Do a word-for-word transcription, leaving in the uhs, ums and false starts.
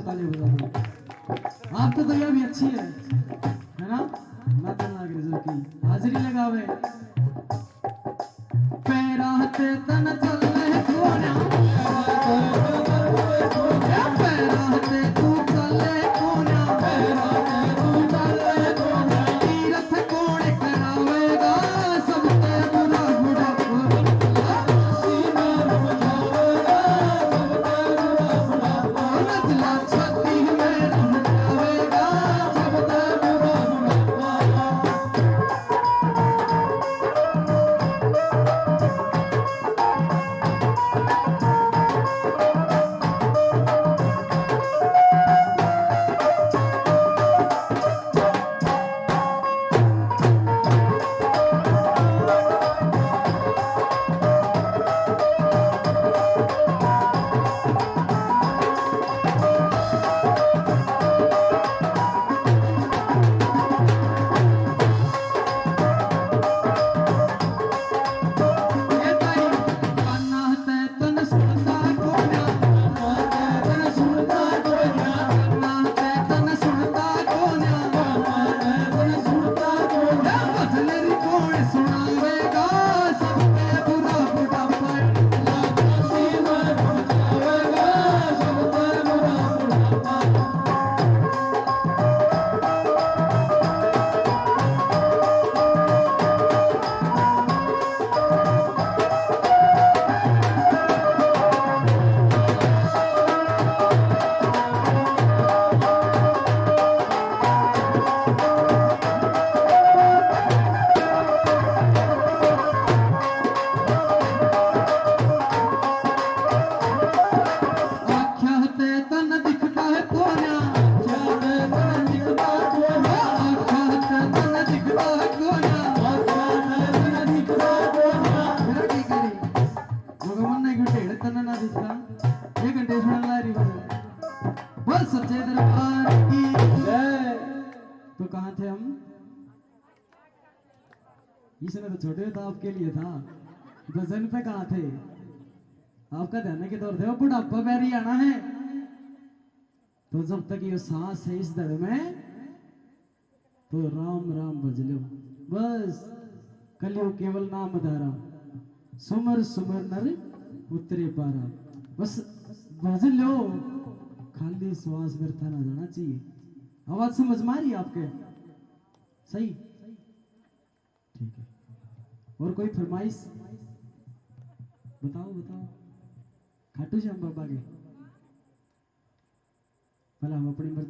तालियां बजा दो। आपको तो यह भी अच्छी है, है ना? नाचन लाग रहे जो कि हाजिरी लगावे। पैरा ते तन चले कोन्या, ए पैरा ते तू चले कोन्या, तीरथ कौन करावेगा? सबते बुरा बुढ़ापा। आख्या ते तन दिखता है कोन्या, आख्या ते तन दिखता है कोन्या, आख्या ते तन दिखता है कोन्या, आख्या ते तन दिखता है कोन्या। मेरा ठीक है रे। भगवान ने क्यों ढेर तन ना दिखता? ये घंटे सुन ला रही बस। बस सच्चे दरबार की जय। तो कहाँ थे हम? इसने तो छोटे तो आपके लिए था, भजन पे कहाँ थे? आपका ध्यान है कि दौर थे, बुढ़ापा बैरी आना है। तो जब तक ये सांस है इस धड़ में, तो राम राम भज लो। बस कलयुग केवल नाम धारा, सुमर सुमर नर उतरे पारा। बस भज लो, खाली श्वास व्यर्थ ना जाना चाहिए। आवाज समझ में आ रही है आपके? सही, ठीक है। और कोई फरमाइश? बताओ, बताओ। खाटू श्याम बाबा के पहले हम अपनी मर्जी